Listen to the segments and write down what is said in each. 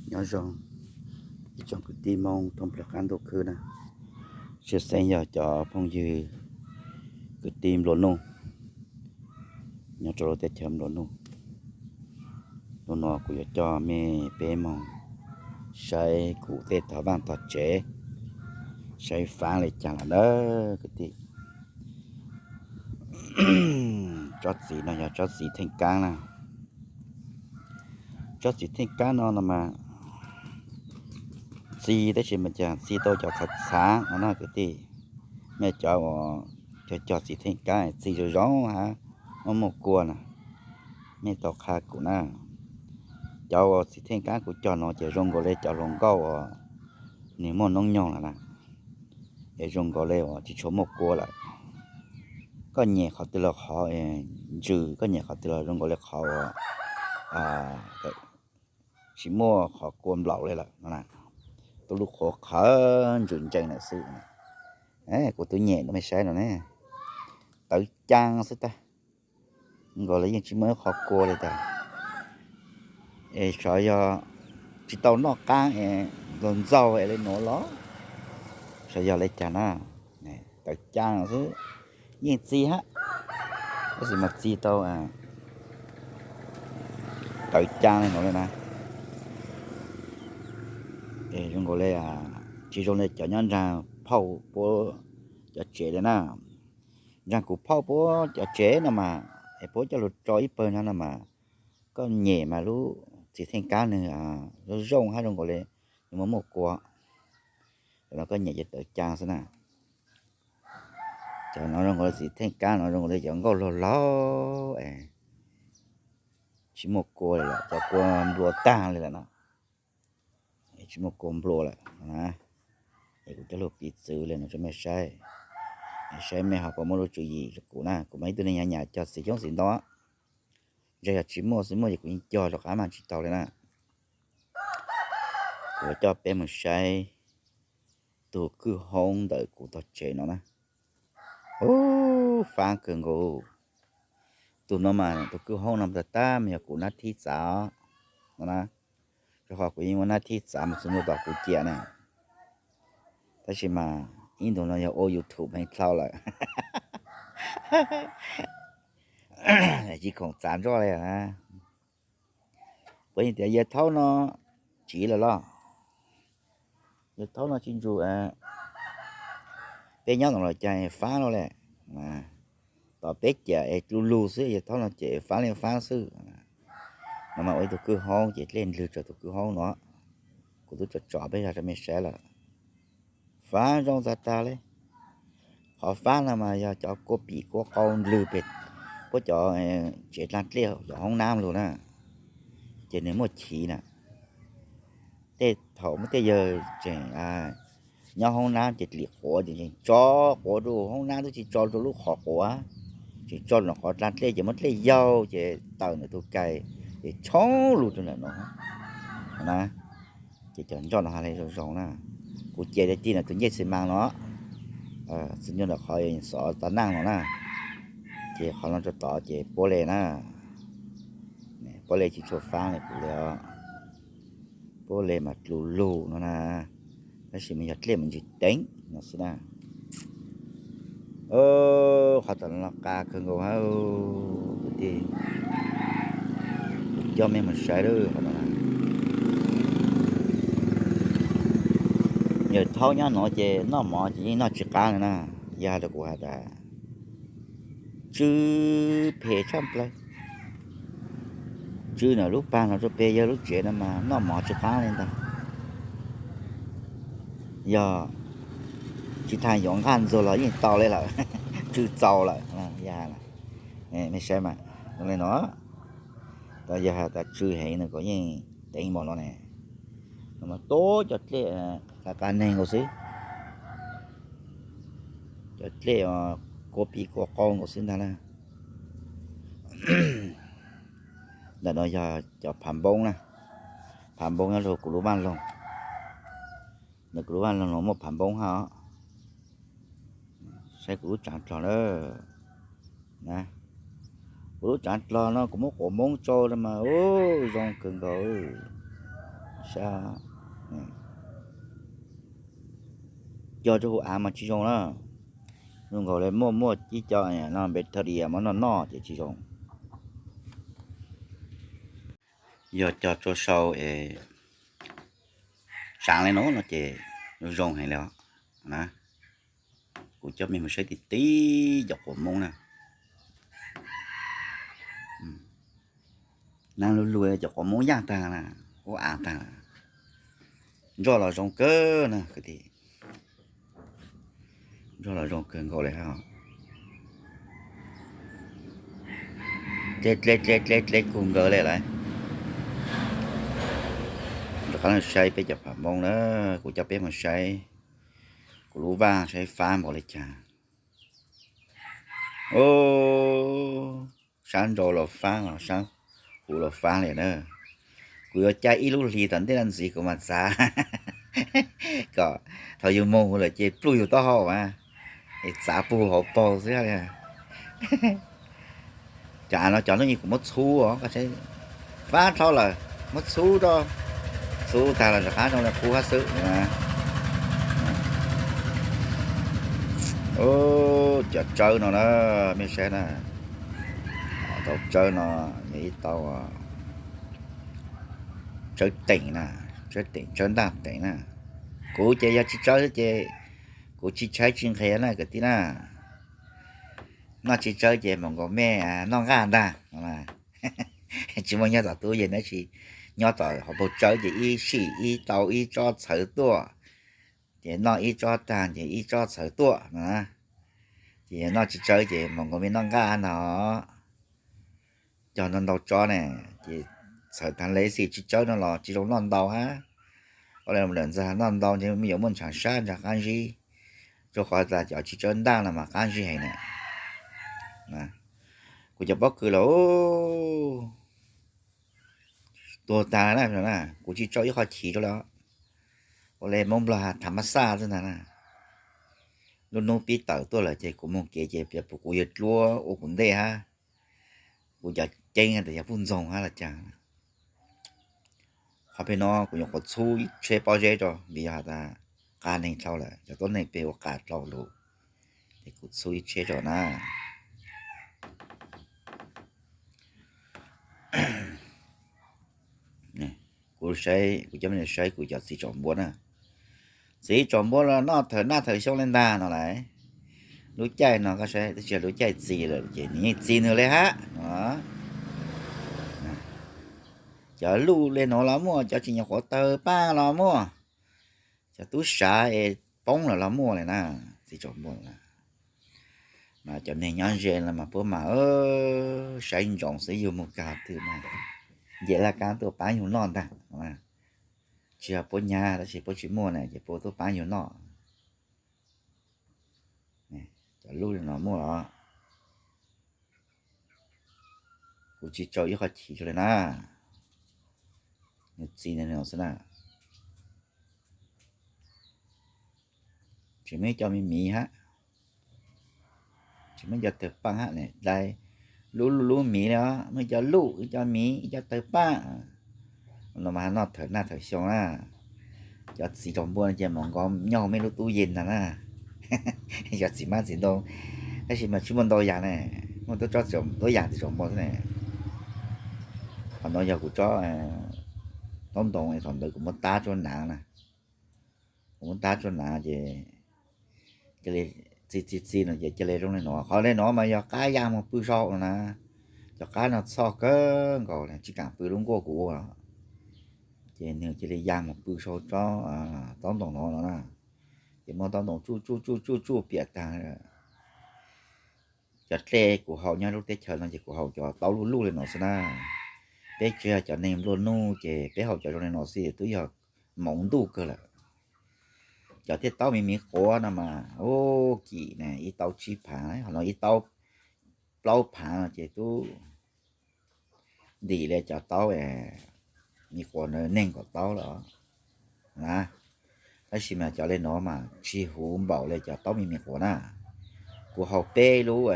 Nyob zoo ib tsoom kwv tij Hmoob thoob plaws qab ntuj khwb na, tshwj xeeb yog cov phooj ywg kwv tij nplua nuj nyob rau lub teb chaws nplua nuj. Hnub no kuv yuav coj mej peb moog saib kuv tej tog vaaj tog tsev, saib faab le caag lawm na kwv tij. Tsob txiv no yog tsob txiv theej kaab na. Tsob txiv theej kaab no no mas txi tab sis mas cas txi tau cov txhav txhav no na kwv tij. Mej cov uas cog cog txiv theej kaab txi zoo zoo hab muaj muaj kua na, mej tau qha kuv na. Cov uas txiv theej kaab kuv cog no ces zoo nkaus li cov hluas nkauj uas nwg muaj noob nyoog lawm na, es zoo nkaus li uas tsis tshua muaj kua lawm. Koj nyem qhov twg los qhov ntsws, koj nyem qhov twg los zoo nkaus li qhov uas tsis muaj qhov kua nplaum li lawm no na. Tub lub qhuav qhawv ntsws ntsees lawm xwb. Kuv tub nyem rau mej saib no ne, tawv caa xwb tag, nkaus li yeej tsis muaj ib qhov kua li tag. Es xyov yog tsis tau noj qaab es ntxaug ntxaug es li nuav los xyov yog li cas na. Tawv caa xwb, yeej txi hab, tab sis mas txi tau tawv caa li nuav li na. Es zoo nkaus li tsis zoo li cov nyob nraag phauj puab cov tsev li na. Nraag kuv phauj puab cov tsev no mas es puab coj lug tso ib pawg no no mas koj nyem mas lub txiv theej kaab nwg zoo zoo hab zoo nkaus li nwg muaj muaj kua. Cov no koj nyem ces tawv caa xwb na. Cov no zoo nkaus li txiv theej kaab no zoo nkaus li cov nkauj laug laug es tsis muaj kua li lawm, cov kua nplua tag li lawm no. Tsis muaj kua nplua lawm na. Es kuv coj lug piv txwv li no rau mej saib, saib mej ho puas muaj lub tswv yim rau kuv na. Kuv mas ib tug neeg nyam nyam cog txiv xyoob txiv ntoo, ntshai yog tsis muaj xwb, muaj ces kuv yeej cog rov qab mas tsis tau li na. Kuv coj peb mus saib tug kwj hoob ntawm kuv tog tsev no na. Ub, faab kawg nkaus. Tug no mas tug kwj hoob no tag tag mas yog kuv nab thib txav no na, rau qhov kuv yeej muaj nab thib txav mus txug ntua tom kuv cia na. Tab sis mas ib ntus no yog ua YouTube heev dlhau lawm, tsis khoom txav nroj li na. Puas yog tias yawg thaub no tsiv lawm los? Yawg thaub no tsis ntsum, peb nyob no los cas faab lawm. Tos peb ciam es lu lug xwb, yawg thaub no ces faab li faab xwb. No mas ua ib tug kwj hoob ces dlej ndlwg rau tug kwj hoob no. Kuv twb tsom tsom peb zag rau mej saib lawm. Faab zoo tag tag li. Qhov faab no mas yog cov kua pim kua qau ndlwg pem puab cov tsev dlaag dlej cov hoob nab lug na, ces nwg muaj chiv na. Tej thaum muaj tej yawg tseem nyob hoob nab ces dlim quav ces tseem tso quav rau hoob nab, twb tsis tso rau lub qhov quav, tseem tso rau qhov dlaag dlej ces muab dlej yaug ces tawm ntawm tug kais ces tshoob lug rau ntawm no na. Ces cov nroj no has le zoo zoo na. Kuv cia tig ntawm tug ncej xi mas no, txug nyob ntawm qhov xov tas naaj no na, ces qhov no rau tod ces puab le na. Puab le tsis tshua faab le kuv le os. Puab le mas dlu lug no na, tab sis mas yog dlej mas ntsis teev no xwb na. Qhov tom no qas kawg nkaus hab, kuv coj mej mus saib lawm qhov no. Yawg thaub nyob no ces noj mov ces yeej noj tsis qab li na. Yog rau kuv has tas tsw phem tshaj plaws. Tsw ntawm lub pag no rau pem yawg lub tsev no mas noj mov tsis qab li ntag. Yog tsis tas yuav nqaj ntxuag los yeej tau li lawm, tsw txaus lawm. Mej saib mas, zoo li no, yog has tas tsw heev no kuv yeej teev npaum no ne. No mas tub cov dlej qas qas neeg nkaus xwb, cov dlej kua pim kua qau nkaus xwb ntag na. Ntawm no yog cov phav npoob na, phav npoob nyob rau kuv lub vaj loog. Ntawm kuv lub vaj loog no muaj phav npoob hab os. Saib kuv lub tsaav dlog na, kuv lub tsaav dlog no kuv muab quav npoob tsau mas ub zoo kawg nkaus. Sab, cog rau hauv av mas tsis zoo na. Zoo nkaus li muaj muaj ib co no npe thaj dias mas noj noj ces tsis zoo. Yog cog rau saum es tsaav li no no ces zoo heev li os na. Kuv coj mej mus saib tib tib cov quav Hmoob na. Nab lug lug cov quav Hmoob yaj tag na, ua av tag. Nroj los zoo kawg na kwv tij. Nroj los zoo kawg nkaus li hab. Dle dle dle dle dle kug nkawd li lawm. Rov qab los saib peb cov pham Hmoob na, kuv coj peb mus saib kuv lub vaj saib fab npaum li cas. Sab nrau los fab, sab huv los fab li na. Kuv yuav caij ib lub hlis tom ntej no ntxiv kuv mam txav kom thaum yus mus lawm ces pluj yus taub hau mas, es txav puag hauv paug xwb li. Cov av no cov lub nyuag kuv muab txhub os, fab dhau lawm muab txhub rau, txhub tag los rov qab zoo li qub hab xwb. Cov tsawb no na, mej saib na, tau tsawb no yog ib tau tsawb teem na, tsawb teem, tsawb ntaj teem na. Kuv ces yog tsis tsawb ces kuv tsis tshaib tsis nqhis na kwv tij na. Noj tsis tsawb ces mam nkaus mej noj nqaj ntag. Tsis muaj nyob tom tub yees tab sis nyob tom hauv paug tsawb ces ib sim ib tau ib tsob txhawv tuaj, ces noj ib tsob tag ces ib tsob txhawv tuaj no. Ces yog noj tsis tsawb ces mam nkaus mej noj nqaj ntag. Cog ntau ntau tsob ne, ces txhawv tag li xij tsis tsawb no los tsis zoo noj ntau hab. Ua li lawm ntxag noj ntau ntshe yuav muaj ntshav sab ntshav qab zib, rau qhov tas cov tsis tsawb ntaj no mas qab zib heev na. Kuv cov pob kws los tuag tag na, kuv tsis tso ib qho chiv rau lawm. Ua li Moob Nplog thav mab xaj xwb ntag na. Lub hnub pib tawm tuaj lawm ces kuv mus kev ces kuv yuav dluab ua kuv ntej hab. Kuv cov ceeb tas yog puj ntxoog hab los cas. Qhov pem no kuv nyuam qhuav txhub ib tsheb pob zeb rau vim yog has tas qas neeg dhau lawm, cov tuab neeg pem ua qas dhau lawm, ces kuv txhub ib tsheb rau na. Kuv saib, kuv coj mej saib kuv cov txiv tsaus npua na. Txiv tsaus npua los noj thawm naj thawm xyoo li ntag no lawm. Lub caij no koj saib, twb tsis yog lub caij txi lawm ces nws yeej txi nws li hab. Cov luj li no los muaj, cov tsis nyuam qhuav tawg paj los muaj, cov tub sav es poob lawm los muaj li na. Txiv tsaus npua na, mas cov neeg nyob ze los mas puab mas saib ntsoov xwb, yug mus kag twg mas nce laj kab tuaj pab yug noj ntag. Tsis yog puab nyab tab sis puab tsis muaj na ces puab tuaj pab yug noj. Cov luj li no muaj los kuv tsis tso ib qho chiv rau li na. Nws txi no xwb na. Tsis muaj ib co me miv hab, tsis muaj ib co tawg paaj hab, dai lub lub lub miv li os, muaj ib co luj, ib co miv, ib co tawg paaj. No mas noj thawm naj thawm xyoo na. Cov txiv tsaus npua no ces mam nkaus nyob hauv mej lub tub yees ntag na. Cov txiv hmab txiv ntoo, tab sis mas tsis muaj ntau yam ne, muaj tub tsob tub yam txiv tsaus npua xwb ne. Qhov no yog kuv tsob taub ntoo, thaum ntawd kuv muab tab tsuab nav na. Kuv muab tab tsuab nav ces cia li txi txi txi no ces cia li zoo li no. Qhov li no mas yog qab ya mus pw saum no na. Cov qab no txhoj kawg nkaus li, tsis kaam pw lub nkuaj kuv ua. Ces nws cia li ya mus pw saum tsob taub ntoo no no na. Ces muab taub ntoo tsuj tsuj tsuj tsuj tsuj piam tag. Cov dlej kuv haus nyob lub teb chaws no ces kuv haus cov taub luj luj li no xwb na. Peb tsis yog cov neeg nplua nuj ces peb haus cov zoo li no xwb twb yog moov ntuj kawg lawm. Cov tej taub me me quav no mas ua kim ne ib taub tsib phav, ho no ib taub plaub phav no ces twb ntim li cov taub me quav ntawd neeg nkaum taub lawm na. Tab sis mas cov li no mas tsis huv npaum li cov taub me me quav na. Kuv haus peb lub,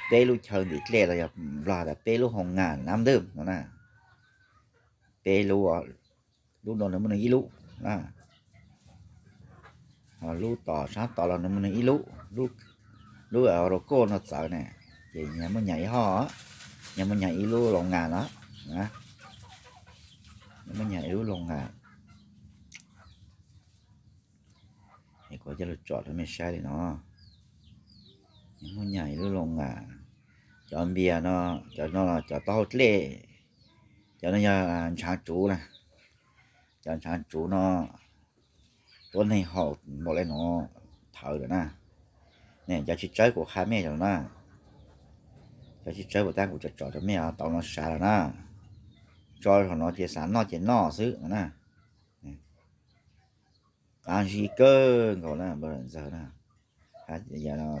peb lub chaw ntim dlej los yog Nplog tas peb lub hoo ngam nab ntwj no na. Peb lub, Lub no nws muaj neeg ib lub na, ho lub tom sab tod los nws muaj neeg ib lub. Lub rau koj no txawv na, ces nyias muaj nyias ib hoj, nyias muaj nyias ib lub loo nas no, nyias muaj nyias ib lub loo nas. Es kuv coj lug tsom rau mej saib li no, nyias muaj nyias ib lub loo nas. Cov npias no, cov no cov taub hau dlej, cov no yog ntshaav tsuv na. Cov ntshaav tsuv no tuab neeg haus npaum le nuav thawv lawm na. Ne cov tsis tsawb kuv qha mej lawm na, cov tsis tsawb puas tab kuv tsom tsom rau mej tau no sav lawm na. Tso hauv no ces xav noj ces noj xwb no na. Qaab zib kawg nkaus na, ntxawg na,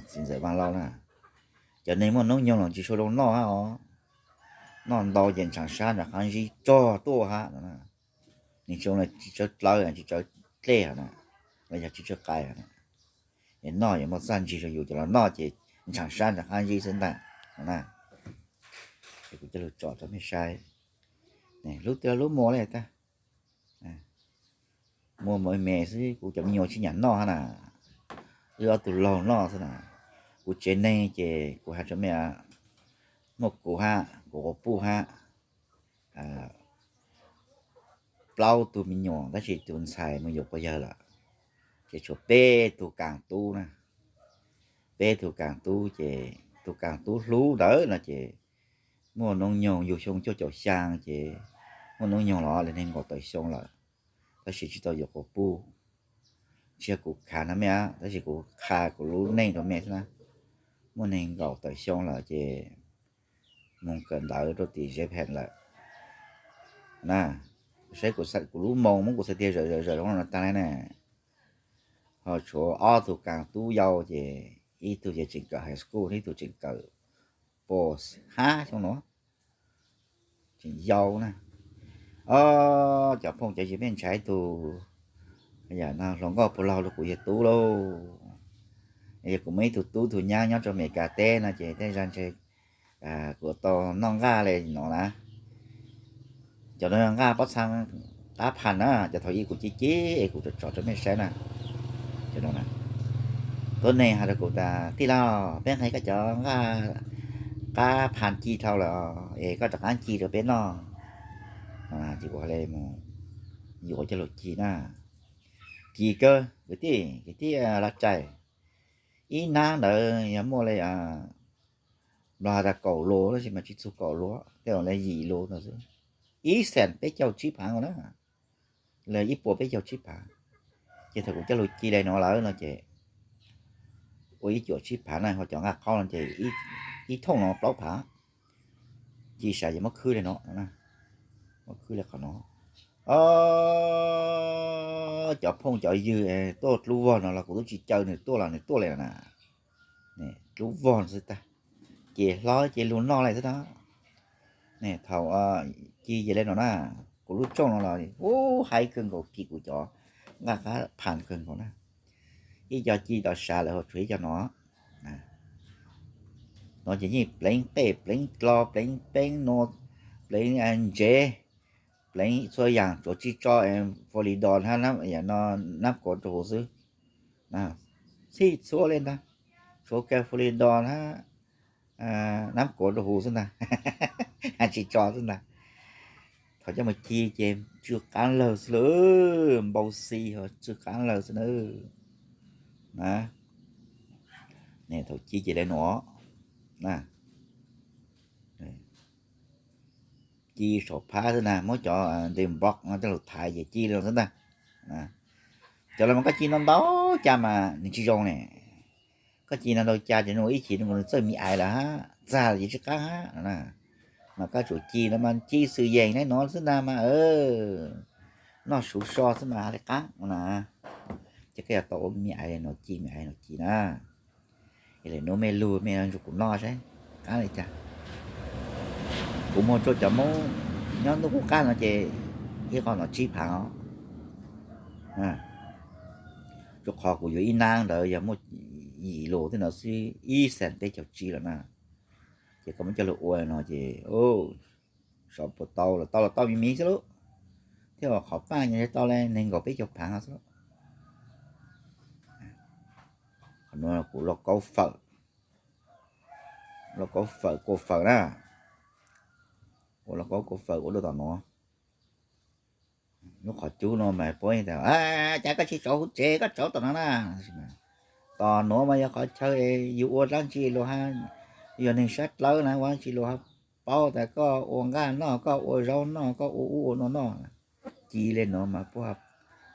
txiv ntxawm Vaaj Lauj na. Cov neeg muaj noob nyoog los tsis tshua zoo noj hab os. Noj ntau ces ntshaav sab ntshaav qaab zib tsog tuaj hab no. Nws tsis zoo, tsis tsawb dlawb, tsis tsawb dlej hab na, los yog tsis tsawb qai hab na. Es noj yuav muaj txaj ntsig rau yus, cov los noj ces ntshaav sab ntshaav qaab zib xwb ntag no na. Es kuv coj lug tsom rau mej saib. Lub twg lub muaj le tag, muaj me me xwb, kuv cov me nyuam tsis nyiam noj hab na. Wb ob tug laug noj xwb na. Kuv tsev neeg ces kuv has rua mej, muaj kuv hab, kuv quas puj hab, plaub tug me nyuam, tab sis tus ntxhais mus yuav quas yawg lawm, ces tshuav peb tug kaas tub na. Peb tug kaas tub ces tus kaas tub hlub ntawd no ces muaj noob nyoog yug xyoo cuaj caum xyaa ces muaj noob nyoog los li nees nkaum tawm xyoo lawm, tab sis tsis tau yuav quas puj. Tsis yog kuv khav no mej, tab sis kuv qha kuv lub neej rau mej xwb na. Muaj nees nkaum tawm xyoo lawm ces moog kawm ntawv rau tim Japan lawm na. Saib kuv lub moo muab kuv xav tiag zawm zawm zawm zoo no taag le na. Ho tshuav ob tug kaas tub yau ces ib tug ces tseem kawm high school, ib tug tseem kawm pos hab xyoo no, tseem yau na. Cov phooj cov ywg, mej ntshai tug hluas nkauj puag laug rua kuv yawg tub lauj. Yog kuv muaj ib tug tub tug nyab nyob rau Amelikas teb no ces tej zag ntshe kuv tau noj nqaj le no na. Cov no nqaj pob txha qab phas na, cov thaum ub kuv ci ci es kuv tsom tsom rau mej saib na. Tuab neeg has rau kuv tas, tij laug, peb nqe koj cov nqaj qab phas ci dhau lawm es koj rov qab ci rau peb noj. Ces kuv le mus yuav coj lug ci na. Ci kawg kwv tij, kwv tij Lav Tsaim. Ib nab ntawd yog muaj le, Nplog has tas kaum lus tab sis mas tsis txug kaum lus, tej zaum le yim lus ntawd xwb. Ib xees peb caug tsib phav nkaus na, le ib puas peb caug tsib phav. Ces thaum kuv coj lug ci le no lawm no ces ua ib cuam tsib phav na, ho cov nqaj qaub no ces ib thooj no plaub phav. Ci sav ces muab khwb le no, muab khwb le qhov no. Cov phooj cov ywg tuaj dlub vog no los kuv tub tsis caw nws tuaj los nws tuaj le na. Dlub vog xwb tag, ces hlob ces lug noj le xwb tag. Thaum ci ces le no na, kuv lub rooj no los ub haib kawg nkaus, ci kuv cov nqaj qab phas kawg nkaus na. Ib co ci tau sav lawm, ho tshuav ib co no. No ces yeej pleev qej pleev dlo pleev peeb no, pleev ntsev, pleev txhua yaam, tsuav tsi tso Florida hab Nab Kuav rau huv xwb. Txhij txhua le ntag, tshuav California hab Nab Kuav rau huv xwb ntag, tsi tso xwb ntag. Thaum coj mus ci ces tsw qaab lawg xwb lauj, npau xi ho tsw qaab lawg xwb na. Thaum ci ces le nuav, ci saum phab xwb ntag, muab cov nte nplob no coj lug thaiv ces ci le no xwb ntag. Cov lawv mas koj ci ntau ntau cas mas nws tsis zoo ne. Koj ci ntau ntau cas ces nws ua ib chim nws txawj mi aiv lawm hab, txag ces tsw qaab hab. Mas koj tsum ci no mas ci xwm yeem le no xwb ntag mas noj suv so xwb mas le qaab na. Ces koj yuav tau ua mi aiv le no ci, mi aiv le no ci na. Es le nuav mej lug mej nrug kuv noj saib qaab le caag. Kuv muag rua cov Moob nyob ntuj qub qab no ces ib qho no tsib phav os. Rua qhov kuv yuav ib nab ntawd yog muaj yim lus tej no xwb ib xees peb caug tsib lawm na. Ces koj muab coj lug ua no ces sov puas tau los tau los tau me me xwb lauj. thiab qhov paj nyob tau li nees nkaum peb caug phav xwb. Qhov no kuv lauj kaub fawm, lauj kaub fawm kua fawm na, kuv lauj kaub kua fawm ua rau tom no. Lub qhov cub no mas puab tas, cas koj tsis tsauv hauv tsev, koj tsauv tom no na. Tom nuav mas yog qhov chaw es yus ua dlaab tsi luag hab, yog neeg sab dlawb na ua dlaab tsi luag hab paub tas koj ua nqaj noj, koj ua zaub noj, koj ua ub ua no noj. Ci le nuav mas puab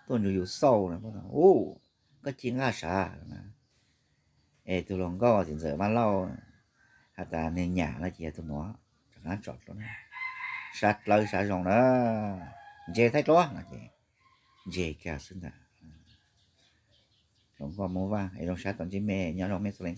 tuaj nrug yus xauj na, puab tas, u, koj ci nqaj sav na. Es tug hluas nkauj txiv ntxawm Vaj Lauj has tas nws nyam no ces yog tug nuav, rov qaab tsom dluab, sab dlawb sab zoo na, ntse thaij dluab no ces ntse kag xwb ntag. Hluas nkauj Moob Vaj es zoo sab tau ntsib mej, nyob zoo mej txhua leej.